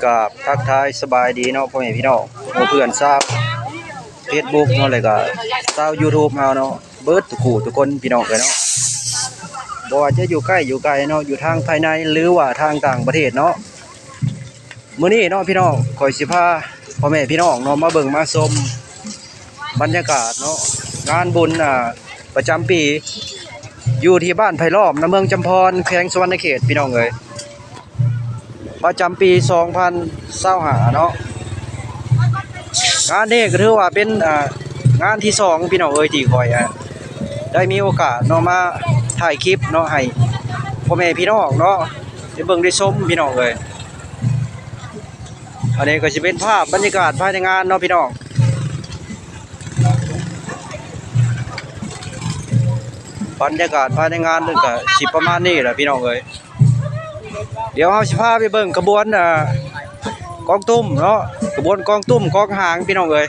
ກາບທັກທາຍສະບາຍດີເນາະ ພໍ່ແມ່ພີ່ນ້ອງ ໝູ່ເພື່ອນຊາວເຟສບຸກເນາະ ແລ້ວກະຊາວຢູທູບເຮົາເນາະ ເບິດທຸກຜູ້ທຸກຄົນ ພີ່ນ້ອງເອີຍເນາະ. ບໍ່ວ່າຈະຢູ່ໃກ້ຢູ່ໄກເນາະ ຢູ່ທາງພາຍໃນ ຫຼືວ່າທາງຕ່າງປະເທດເນາະ, ມື້ນີ້ເນາະ ພີ່ນ້ອງ ຂ້ອຍຊິພາພໍ່ແມ່ພີ່ນ້ອງເນາະ ມາເບິ່ງມາຊົມ ບັນຍາກາດເນາະ ງານບຸນ ອ່າ ປະຈຳປີ ຢູ່ທີ່ບ້ານໄຜ່ລ້ອມ ນະເມືອງຈຳພອນ ແຂວງສະຫວັນນະເຂດ ພີ່ນ້ອງເອີຍ, ປະຈຳປີສອງພັນຊາວຫ້າເນາະ. ງານນີ້ກໍຖືວ່າເປັນ ອ່າ ງານທີສອງ ພີ່ນ້ອງເອີຍ ທີ່ຂ້ອຍ ອ່າ ໄດ້ມີໂອກາດເນາະ ມາຖ່າຍຄລິບເນາະ ໃຫ້ພໍ່ແມ່ພີ່ນ້ອງເນາະ ໄດ້ເບິ່ງໄດ້ຊົມ ພີ່ນ້ອງເອີຍ. ອັນນີ້ກໍຊິເປັນພາບບັນຍາກາດພາຍໃນງານເນາະ ພີ່ນ້ອງ, ບັນຍາກາດພາຍໃນງານມັນກໍຊິປະມານນີ້ແຫຼະ ພີ່ນ້ອງເອີຍ. ດຽວເຮົາຊິພາໄປເບິ່ງຂະບວນ ອ່າ ກອງຕຸ້ມເນາະ, ຂະບວນກອງຕຸ້ມກອງຫາງ ພີ່ນ້ອງເອີຍ.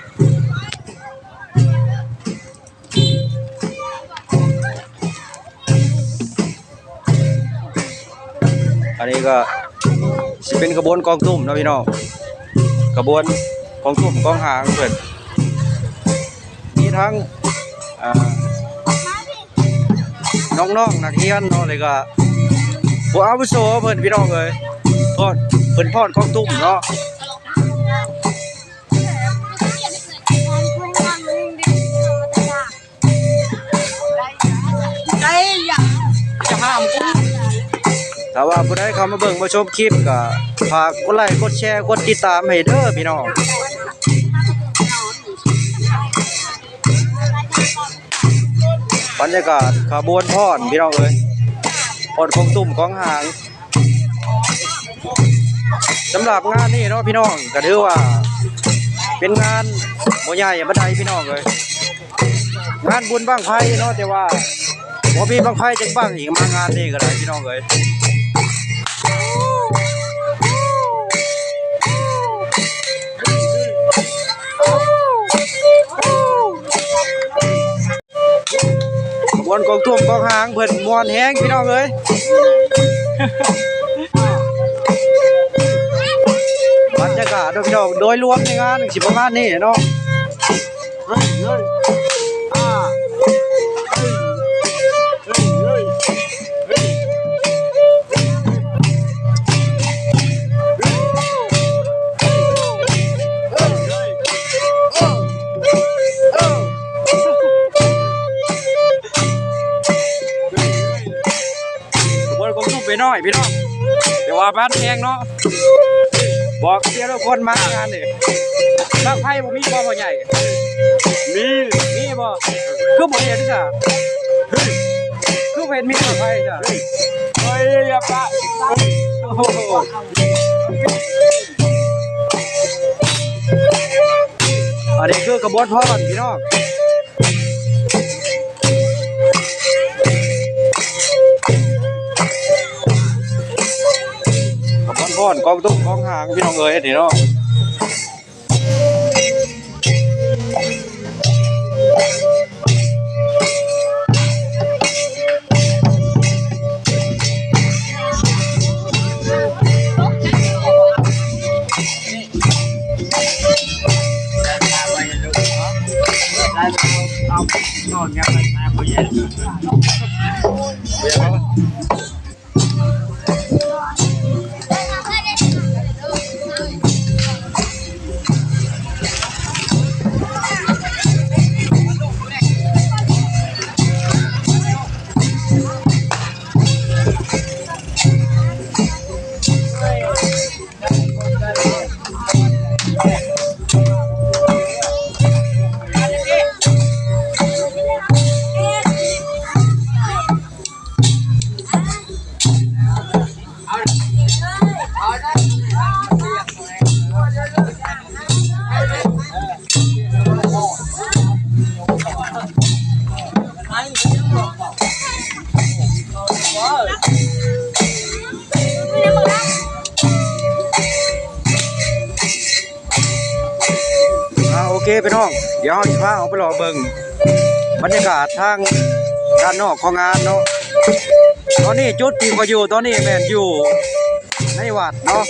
ອັນນີ້ກໍຊິເປັນຂະບວນກອງຕຸ້ມເນາະ ພີ່ນ້ອງ, ຂະບວນກອງຕຸ້ມກອງຫາງເພິ່ນ ມີທັງ ອ່າ ນ້ອງໆນັກຮຽນເນາະ ແລ້ວກໍຜູ້ອາວຸໂສເພິ່ນ ພີ່ນ້ອງເອີຍ, ຟ້ອນ ເພິ່ນຟ້ອນກອງຕຸ້ມເນາະ. ຖ້າວ່າຜູ້ໃດເຂົ້າມາເບິ່ງມາຊົມຄລິບ ກໍຝາກກົດໄລກົດແຊກົດຕິດຕາມໃຫ້ເດີ ພີ່ນ້ອງ. ບັນຍາກາດຂະບວນຟ້ອນ ພີ່ນ້ອງເອີຍ, ຟ້ອນກອງຕຸ້ມກອງຫາງ. ສຳລັບງານນີ້ເນາະ ພີ່ນ້ອງ ກໍຖືວ່າເປັນງານບໍ່ໃຫຍ່ປານໃດ ພີ່ນ້ອງເອີຍ, ງານບຸນບັ້ງໄຟເນາະ, ແຕ່ວ່າບໍ່ມີບັ້ງໄຟຈັກບັ້ງອີກ ມາງານນີ້ກໍໄດ້ ພີ່ນ້ອງເອີຍ. ຂະບວນກອງຕຸ້ມກອງຫາງເພິ່ນມ່ວນແຮງ ພີ່ນ້ອງເອີຍ. ບັນຍາກາດເນາະ ພີ່ນ້ອງ, ໂດຍລວມໃນງານຊິປະມານນີ້ເນາະ. ຂະບວນກອງຕຸ້ມໄປໜ້ອຍ ພີ່ນ້ອງ, ແຕ່ວ່າບ້ານແພງເນາະ, ບອກເສຍທຸກຄົນມາງານນີ້. ບັ້ງໄຟບໍ່ມີບໍ່ ພໍ່ໃຫຍ່? ມີ ມີບໍ່? ຄືບໍ່ເຫັນຊະ? ຄືບໍ່ເຫັນມີບັ້ງໄຟຊະ? ເຮີ້ຍ ຢ່າປະ ໂອ້ໂຫ. ອັນນີ້ຄືຂະບວນຟ້ອນ ພີ່ນ້ອງ, ຂະບວນຟ້ອນກອງຕຸ້ມກອງຫາງ ພີ່ນ້ອງເອີຍ ນີ້ເນາະ. ອ່າ ໂອເຄ ພີ່ນ້ອງ, ດຽວເຮົາຊິພາອອກໄປເລາະເບິ່ງບັນຍາກາດທາງດ້ານນອກຂອງງານເນາະ. ຕອນນີ້ຈຸດທີ່ຂ້ອຍຢູ່ຕອນນີ້ແມ່ນຢູ່ໃນວັດເນາະ,